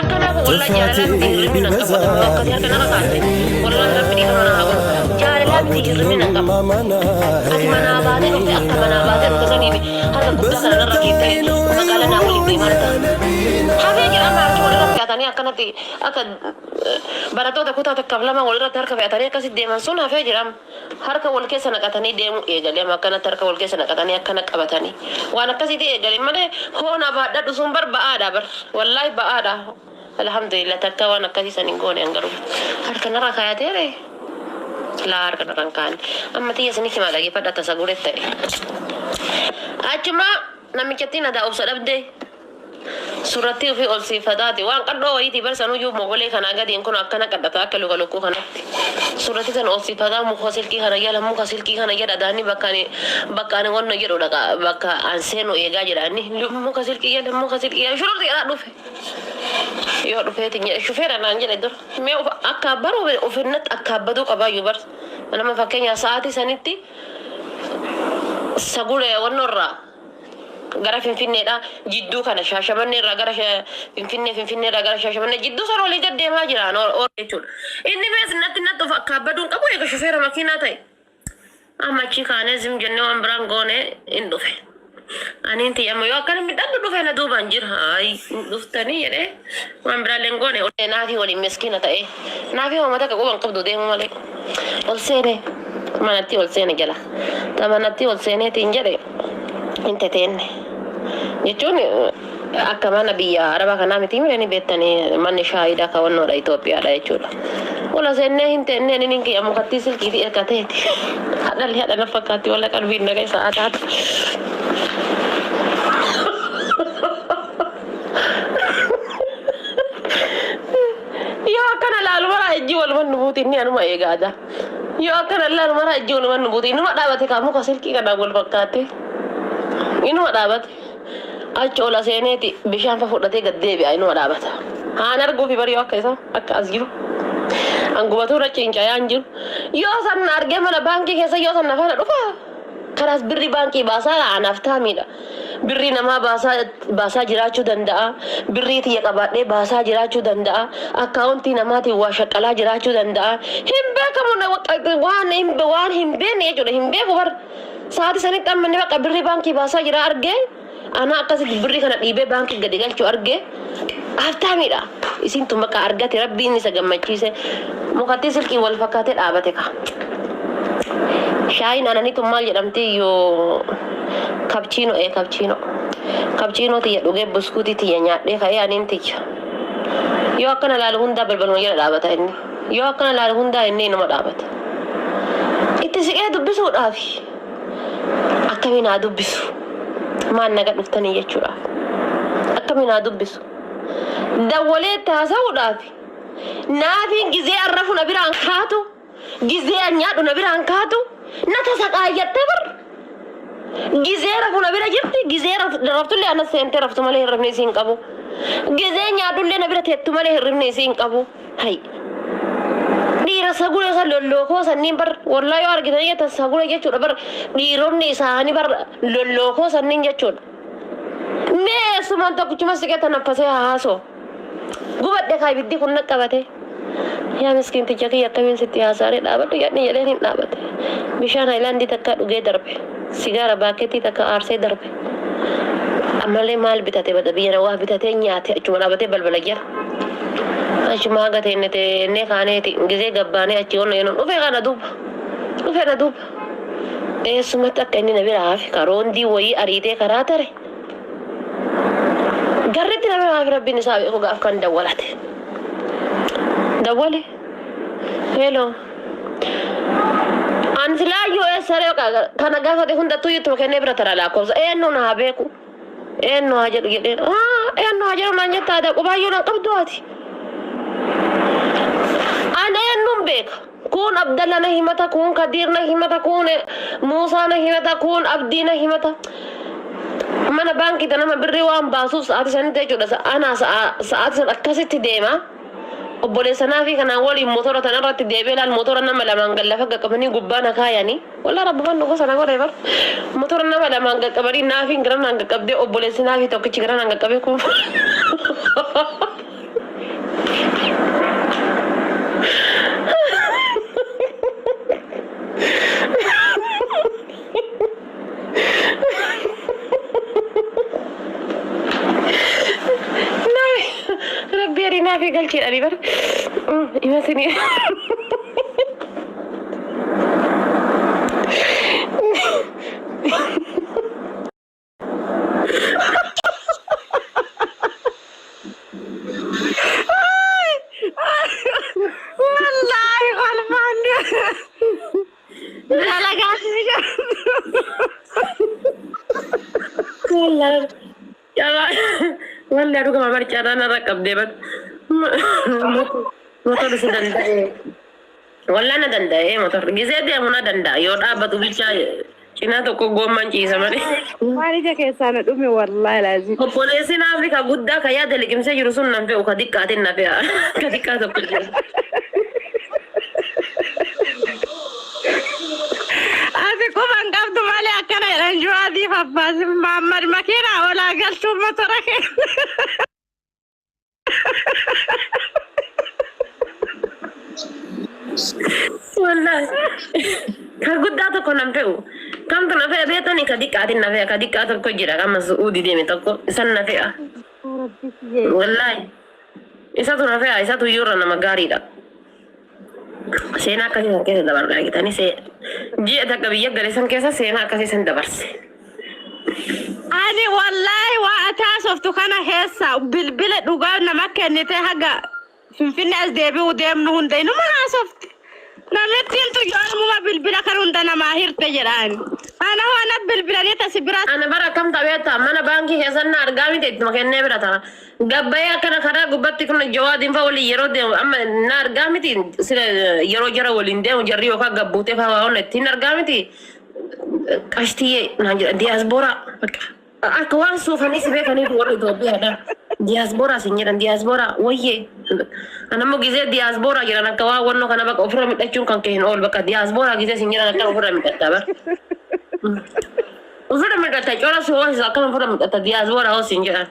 Akkanaa kun wallahi jaalalaa miti hirribni nan qabu. Otoo akkasii harka narra kaatte wallahi Rabbi dhiifama naa haa godhu. Jaalalaa miti hirribni nan qabu. Ati manaa baatee dhufte, akka manaa baatee dhufte saniif harka guddaa kana narra keettee magaalaa naa waliin deemaa jirta. Hafee jira, amma harki walirra fe'atanii akkanatti akka barattoota kutaa takkaaf lama walirratti harka fe'atanii akkasitti deeman sun hafee jira amma. Harka wal keessa naqatanii deemuu eegale amma, akkanatti harka wal keessa naqatanii akkana qabatanii waan akkasiiti eegale malee hoona baadhadhu sun bar ba'aadha bar, wallaahi ba'aadha. Alhamdulillah, takka waan akkasii san hin goone. An garuu harka narra kaayateere laa, harka narra hin kaa'anne. Amma tiyya isinitti himaa, dhageeffadha. Tasa gure ta'e achuma namichattiin adaa obsa dhabdee surrattii ofii ol siifataati waan qadhoo wayiitii bar sanuyyuu mogolee kanaa gadiin kun akkana qadhata akka luka lukkuu kanatti surratti tan ol siifataa muka silkii kana jala, muka silkii kana jala adaanni bakka ani bakka ani wanna jedhu dhaqa, bakka an seenu eegaa jedha. Inni muka silkii jala, muka silkii jala shururti jedhaa dhufe. Yoo dhufeetiin jedhe, shufeera naan jedhe dura mee of akka baru ofinnatti akka abbaduu qabaayyuu bar nama. Fakkeenyaaf, sa'aatii sanitti saguree wannoorraa gara Finfinneedha. Jidduu kana Shaashamannee irraa gara Finfinnee, Finfinnee irraa gara Shaashamannee jidduu sana olii gad deemaa jira jechuudha. Inni mees natti natti of akka abbaduun qabu eega shufeera makiinaa ta'e. Amma achi kaanee zim jennee waan biraan goone hin dhufe. Aniin tiyya amma yoo akkana midhadhu dhufe na duubaan jira. Ayi, hin dhuftanii jedhee waan biraallee hin goone. Naafii waliin miskiina ta'ee naafii hooma takka quban qabdu deemu malee. Ol seene, manatti ol seene jala. Ta manatti ol seeneetiin jedhe hin teteenne. Jechuun akka mana biyya Arabaa kanaa miti ni beektanii, manni shaayiidha kawannoodha Itoophiyaadha jechuudha. Wala seennee hin teennee inni kiyya mukattii silkiitii ergateeti. Hadhalli hadha na fakkaatti wala qalbiin naga isaa taatu. Yoo akkana laalu maraa ijji waluman nu buuti, inni anuma eegaada. Yoo akkana laalu maraa ijji waluman nu buuti, inuma dhaabate kaa muka silkii kanaan wal fakkaate. Inuma dhaabate. Achi ol aseeneeti bishaan fa fudhatee gad deebi'a, inuma dhaabata. Haan arguufi bari yoo akka isaa akka as jiru. An gubatuu irra cincayaan jiru. Yoo san na argee mana baankii keessa yoo san na faana dhufa. Karaas birri baankii baasaa anaaf taamiidha. Birrii namaa baasaa baasaa jiraachuu danda'a. Birrii tiyya qabaadhee baasaa jiraachuu danda'a. Akkaawuntii namaatiin waa shaqqalaa jiraachuu danda'a. Hin beekamu, waan hin beekne jechuudha. Hin beeku bar. Sa'aatii sanitti amma inni bakka birrii baankii baasaa jira argee, anaa akkasitti birrii kana dhiibee baankii gadi galchuu argee, haftaamiidha. Isiin tun bakka argate Rabbiin isa gammachiise, mukattii silkii wal fakkaatee dhaabate ka. Shaayiin aananii tun maal jedhamti iyyuu, kapchiinoo, ee kapchiinoo. Kapchiinoo tiyya dhugee buskuutii tiyya nyaadhee ka'ee aniin tiyya. Yoo akkana laalu hundaa balbaluma jala dhaabata inni. Yoo akkana laalu hundaa inni inuma dhaabata. Itti siqee dubbisuudhaaf akkamiin haa dubbisu? Maal naga dhuftanii jechuudhaaf. Akkamiin haa dubbisu? Dawwalee itti haasa'uudhaaf naafiin gizee arrafu na biraan kaatu, gizee an nyaadhu na biraan kaatu, na tasaqaayyatte bar. Gizee rafu na bira jirti, gizee raftullee ana seentee raftu malee hirribni isii hin qabu. Gizee nyaadhullee na bira teettu malee hirribni isii hin qabu. Hay. Dhiira sagura isa lollookoo sanniin bar, wallaa yoo argitanii jettan sagura jechuudha bar, dhiironni isaanii bar lollookoo sanniin jechuudha. Mee eessumaan tokkichuma siqee tanaffasee haa haasoo. Gubadhe kaa, ibiddi kun na qabate. Yaa miskiinticha kiyya, akkamiin sitti haasaaree, dhaabadhu jedhni jedheen hin dhaabate. Bishaan hayilaandii takka dhugee darbe. Sigaara baakkeettii takka aarsee darbe. Ammallee maal bitate bada biyya waa bitatee nyaate, achuma dhaabatee balbala jala. Achuma haga teenne teennee kaaneeti gizee gabbaanee achi onna yenoo dhufe kana duuba. Dhufe na duuba. Eessumatti akka inni na bira hafe karoondii wayii ariitee karaa tare. Garritti na bira hafe, Rabbiin isaa beeku gaaf kan dawwalate. Dawwale. Hello. Ani silaayyuu eessaree kana gaafate hundattuu ittuma kennee bira tara lakkoofsa. Eenyu na haa beeku. Eenyu haa jedhu jedheen. Eenyu haa jedhu naan jetta, aadaa qubaayyuu nan qabdu ati. Ani eenyuun beeka. Kun Abdalla na himata, kun Kadiir na himata, kun Muusaa na himata, kun Abdii na himata. Mana baankii nama birrii waan baasuuf sa'aatii sanitti jechuudha. Anaa sa'aatii san akkasitti deema. Obboleessa naafii kanaan waliin motora tanarratti deebi'ee laal, motora nama lamaan gad lafa qaqqabanii gubbaa na kaayanii. Wallah rabbumaan nu gosa na godhe bar. Motora nama lamaan qaqqabanii, naafiin gara naan qaqqabdee, obboleessi naafii tokkichi gara naan qaqqabee kun. naafii galcheedhanii bar ima sinii. Wallaahi kolfaan dalagaa si Wallaahi wallaahi dhuguma bar carraa narra qabdee bar motorri si danda'e. Wallah na danda'e motorri gisee deemu na danda'a yoo dhaabbatu bichaa cinaa tokko goomman ciisa malee. Waan ija keessaa na dhume wallaahi laazim. Obboleessi Afrikaa guddaa ka yaada liqimsee jiru sun nan fe'u ka xiqqaatiin na fe'a ka xiqqaa tokko jira. Ati quban qabdu malee akkana jedhan Juwaadiif Abbaas Muhammad makiinaa olaa galchuun motora kee. Wallahi. Ka guddaa tokko nan fe'u. Kamtu na fe'a beektanii ka xiqqaatiin na fe'a ka xiqqaa tokko jira kama su'uudi deeme tokko isan na fe'a. Wallahi. Isatu na fe'a isatu iyyuu nama gaariidha. Seenaa akkasii san keessa dabarre argitanii see ji'a takka biyya gale san keessa seenaa akkasii san dabarse. Ani wallaahi waa ati haasoftu kana keessa bilbila dhugaa nama kennite haga Finfinne as deebi'uu deemnu hunda inuma haasofti. Namittiin tun yoomuma bilbila kan hunda namaa hirte jedhaan. Ana hoo ana bilbilanii tasi biraa Ana bara akkam ta'eetta mana baankii keessan na argaa miti ittuma kennee bira ta'a. Gabbayee akkana karaa gubbatti kun jawaadiin fa'a waliin yeroo deemu amma na argaa miti sila yeroo jara waliin deemu jarri yookaan gabbuutee fa'a waa hunda ittiin argaa miti qashtiyyee naan jedha diyaasbooraa bakka akka waan suufanii si beekaniif warri Itoophiyaadha. Diyaasbooraa sin jedhan diyaasbooraa wayyee. Anammoo gizee diyaasbooraa jedhan akka waan wannoo kana bakka ofirra midhachuun kan kee hin oolu bakka diyaasbooraa gizee sin jedhan akkana ofirra midhattaa bar. Ofirra midhatta cora si hoosisa akkana ofirra midhatta diyaasbooraa hoos sin jedhan.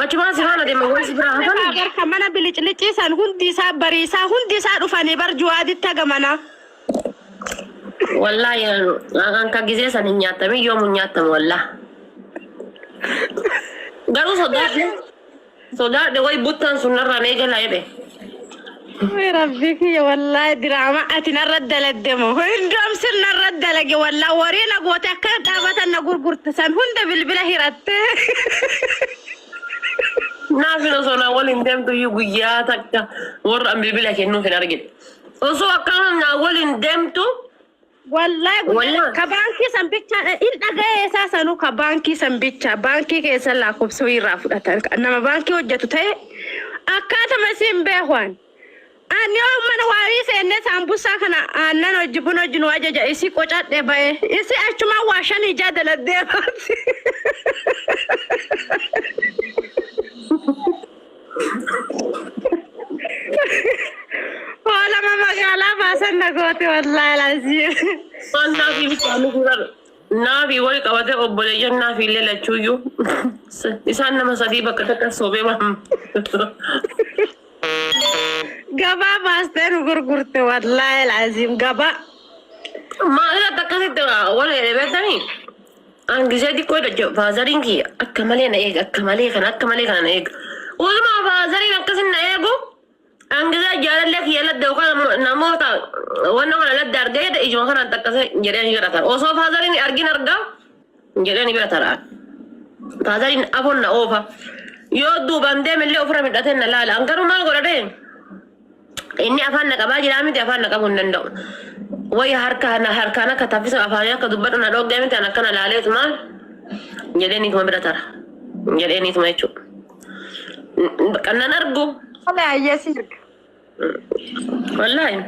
Achumaan si faana deema wayii si biraa hafanii. Barka mana biliclicii san hundi isaa bariisaa hundi isaa dhufanii bar juwaaditti haga manaa. Wallaahi an ka gizee san hin nyaatamin yoomu hin nyaatamu wallah. Garuu sodaadhe sodaadhe wayi buttaan sun narraan eegala jedhe. Way rabbii kiyya wallaahi diraama ati narra daladde moo hundoom sir narra dalage wallaahi warii na goote akkana dhaabatan na gurgurte san hunda bilbila hiratte. Naafin osoo naa waliin deemtu iyyuu guyyaa takka warra an bilbila kennuuf hin argine. Osoo akkana naa waliin deemtu Wallaahi guyyaa Wallaahi. ka baankii san bicha in dhaga'ee isaa sanuu ka baankii san bicha baankii keessa lakkoofsa irraa fudhatan nama baankii hojjetu ta'e akkaatuma isin beekuan. Ani yoo mana waarii seennee saambusaa kana aannan hojii buna hojii nu ajaja isi qocadhe ba'e isi achumaan waa shan ijaa daladdee baati. Hoolama magaalaa baasan na goote wallaahi laazim. Waan naafii bicha nu guuran naafii wal qabate obboleeyyan naafii illee lachuuyyuu isaan nama sadii bakka takka soobee waan. Gabaa baastee nu gurgurte wallaahi laazim gabaa. Maalirratti akkasitti wal jedhe beektanii? An gisee xiqqoo jechuun faazariin kiyya akka malee na eega akka malee kana akka malee kana na eega. Utuma faazariin akkasin na eegu an gisee jaalallee kiyya ladda yookaan namoota wanna kana ladda argee jedhe ijuma kanaan takkase jedhee ni bira tara. Osoo faazariin argin argaa jedhee ni bira tara. Faazariin afoon na oofa. Yoo duubaan deemillee ofirra midhatee na laala. An garuu maal godhadhee? Inni afaan na qabaa jiraa miti afaan na qabuu hin danda'u. Wayi harka na harkaan akka taffisa afaanii akka dubbadhu na dhoggee miti an akkana laaleetuma jedhee niituma bira tara. Jedhee niituma jechuudha. Bakka nan argu. Wala ayyee sirga. Wallaahi.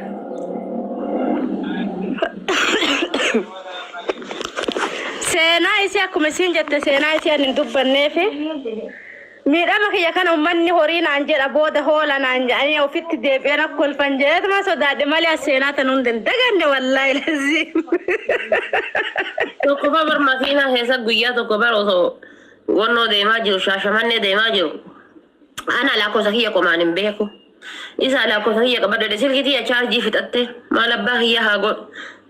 Seenaa isii akkuma isiin jette seenaa isii ani hin dubbanneefi miidhama kiyya kana ummanni horii naan jedha booda hoola naan jedhanii ofitti deebi'een akka kolfan jedheetuma sodaadhe malee as seenaa tan hunda hin daganne wallaahi laziim. Tokkoffaa bar makiinaa keessa guyyaa tokko bar osoo wannoo deemaa jiru shaashamannee deemaa jiru. Ana lakkoofsa kiyya qomaan hin beeku. Isa lakkoofsa kiyya qabadhe silkii tiyya chaarjii fixatte maal abbaa kiyya haa godhu.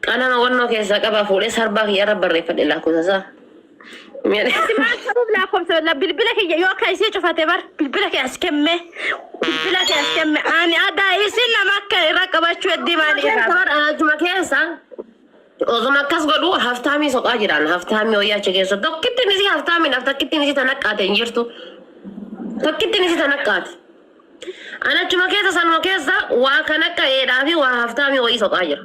Qalama wannoo keessaa qabaa fuudhee sarbaa kiyya irra barreeffadhe lakkoofsa isaa. Ati maal ta'uuf lakkoofsa la bilbila kiyya yoo akka isii cufate bar bilbila kee as kenne bilbila kee as kenne ani adaa isin nama akka irra qabachuu heddii maali irraa. Bar anachuma keessa osuma akkas godhu haftaamii soqaa jiraan haftaamii wayyaa achi keessa tokkittiin isii haftaamiin takkittiin isii tan akkaate hin jirtu tokkittiin isii tan akkaate. Anachuma keessa sanuma keessa waa kan akka eedhaa fi waa haftaamii wayii soqaa jira.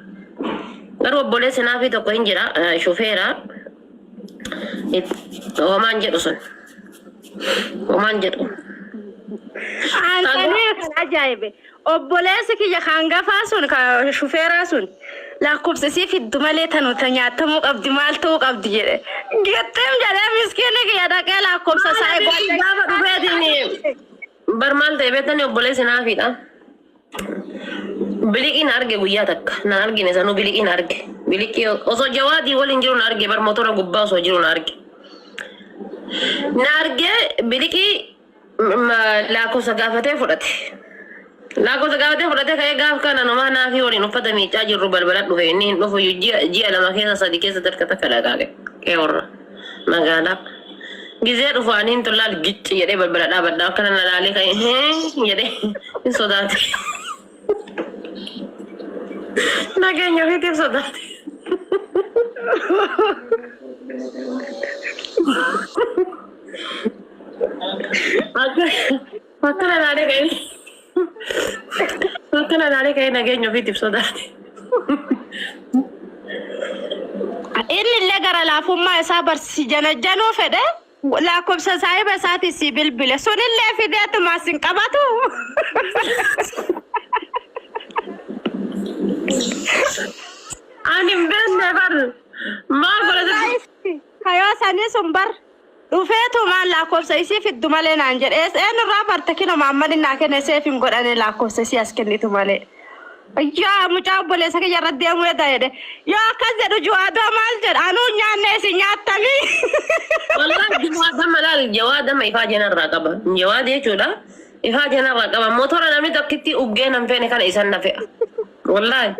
Garuu obboleessi naafii tokko hin jira shufeera homaan jedhu sun homaan jedhu. Aansanii kan ajaa'ibe obboleessi kiyya kan gafaa sun kan shufeeraa sun lakkoofsa isii fiddu malee tanu ta nyaatamuu qabdi maal ta'uu qabdi jedhe. Gittim jedhee miskiinni kiyya dhaqee lakkoofsa isaa Maal gaafa dhufeetiin bar maal ta'e beektani obboleessi naafiidha. Biliqiin arge guyyaa takka nan argine sanuu biliqiin arge. Biliqii osoo jawaadii waliin jiru na arge bar motora gubbaa osoo jiru na arge. Na arge biliqii lakkoofsa gaafatee fudhate. Lakkoofsa gaafatee fudhatee ka'ee gaaf kana namaa naafii waliin uffata miicaa jirru balbala dhufe inni hin dhufu ji'a 2 keessa 3 keessa takka takka dhaqaa qe'ee warra magaalaa. Gizee dhufu ani hin tullaal gicci jedhee balbala dhaabadha akkana na laalee ka'ee hee jedhee hin sodaate. Nageenya ofiitiif sodaate. Akkana laalee ka'ee akkana laalee ka'ee nageenya ofiitiif sodaate. Inni illee gara laafummaa isaa barsi janajjanuu fedhe lakkoofsa saahiba isaatii si bilbile sunillee fideetuma sin qabatu. Ani hin beekne bar maal godhate. Kayoo sanii sun bar dhufeetumaan lakkoofsa isii fiddu malee naan jedhe eenyurraa barte kino maammadin naa kenne seef hin godhane lakkoofsa isii as kennitu malee. Yaa mucaa obboleessa kiyya irratti deemuu edaa jedhe yoo akkas jedhu juwaadoo maal jedha anuu nyaanne isin nyaattanii. Wallahi jawaadama laal jawaadama ifaa jenarraa qaba. Jawaad jechuudha. Ifaa jenarraa qaba. Motora namni tokkitti uggee nan feene kana isan na fe'a. Wallahi.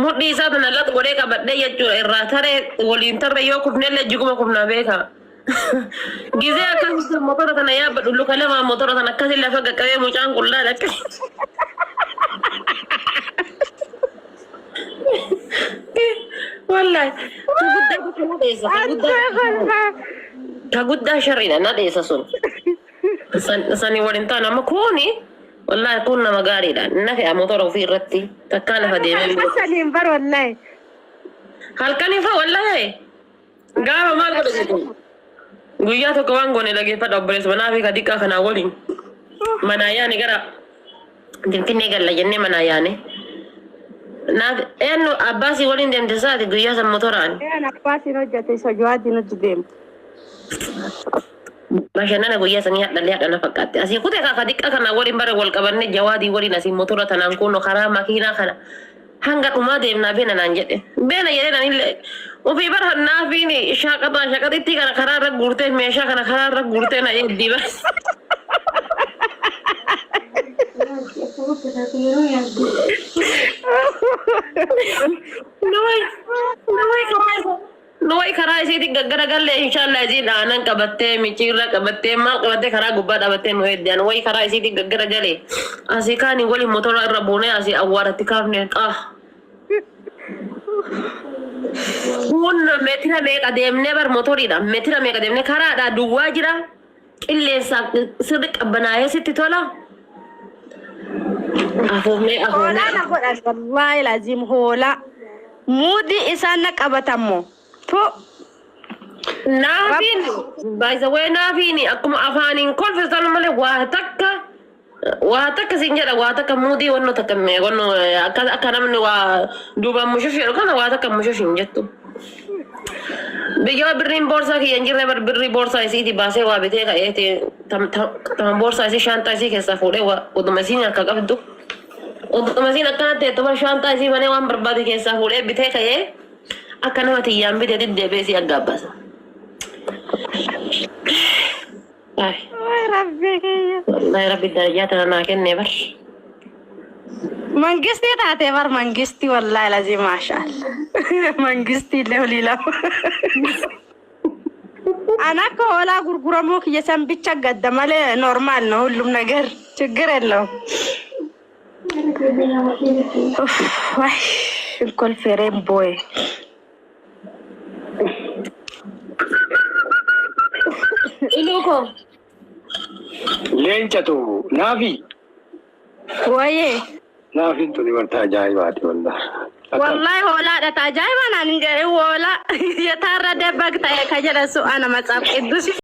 Mudhii isaa tana lat godhee qabadhee jechuudha. Irraa taree waliin tarree yoo kufnellee jiguma kufnaa beeka. Gizee akkasitti motora tana yaabbadhu luka lamaan motora tana akkasii lafa qaqqabee mucaan qullaa dhaqqe. Wallahi. Ka guddaa tokko na dheessa. Ka guddaa ka guddaa sharriidha na dheessa sun. Sani waliin taanu amma kuni wallahi kun nama gaariidha. Na fe'a motora ofii irratti takkaa lafa deemee. Halkan bar wallahi. Halkanii fa wallahi gaafa maal godhe jettu. Guyyaa tokko waan goone dhageeffadha obboleessa manaa fi ka diqqaa kanaa waliin. Manaa yaane gara Finfinnee galla jennee manaa yaane. Naaf eenyu abbaasii waliin deemte saati guyyaa san motoraan. Een abbaasiin hojjete isa juwaadiin hojii deema. Bashannana guyyaa sanii hadhallee hadha na fakkaatti. Asii kutee kaaka diqqa kana waliin bare wal qabanne jawaadii waliin asii motora tanaan kunno karaa makiinaa kana hanga dhumaa deemnaa beena naan jedhe. Beena jedhee nanillee ofii bara naafiin shaaqaxaa shaqaxittii kana karaa irra guurtee meeshaa kana karaa irra guurtee na eeddii bara. Nuyi karaa isiitti gaggaragalle inshallah isiin aanan qabattee micciirra qabattee maal qabattee karaa gubbaa dhaabattee nu eedde ani wayi karaa isiitti gaggaragale asii kaani waliin motora irra buunee asii awwaaratti kaafne qaa. Kun meetira meeqa deemnee bar motoriidha meetira meeqa deemnee karaadha duwwaa jira qilleensa sirri qabbanaa'ee sitti tola. Afuufnee Hoolaa afuufnee. na godhan wallaahi laziim hoolaa. Muudii isaan na qabatammoo. Tu. Naafiin by the way naafiin akkuma afaaniin kolfisan malee waa takka waa takka siin jedha waa takka muudii wannoo takka wannoo akka akka namni waa duubaan mushush jedhu kana waa takka mushush hin jettu. Biyya birriin boorsaa kiyya hin jirre bar birrii boorsaa isiiti baasee waa bitee ka'eeti tam boorsaa isii shaantaa isii keessaa fuudhee waa oduma isiin harka qabdu. Oduma isiin akkana teettu bar shaantaa isii banee waan barbaade keessaa fuudhee bitee ka'ee akka nama tiyyaan bitee deddeebi'ee isii aggaabbasa. Ay, Waay rabbii kiyya. wallahi rabbi darajaa tana naa kennee bar. Mangistii taatee bar mangistii wallaahi lazii maashaallah. Mangistii illee olii lama. An akka hoolaa gurguramuu kiyya san bicha gadda malee normal ነው ሁሉም ነገር፣ ችግር የለውም። Uff, waay, kolfereen booye. Iluu koo. Leencatu naafi. Wayyee. Naafiin tuni wanta ajaa'ibaati wallah. Wallahi hoolaadha ta ajaa'iba naan hin jedhin, hoolaa የታረደ በግ ta'e ka jedhan sun ana Matsaaf Qiddus.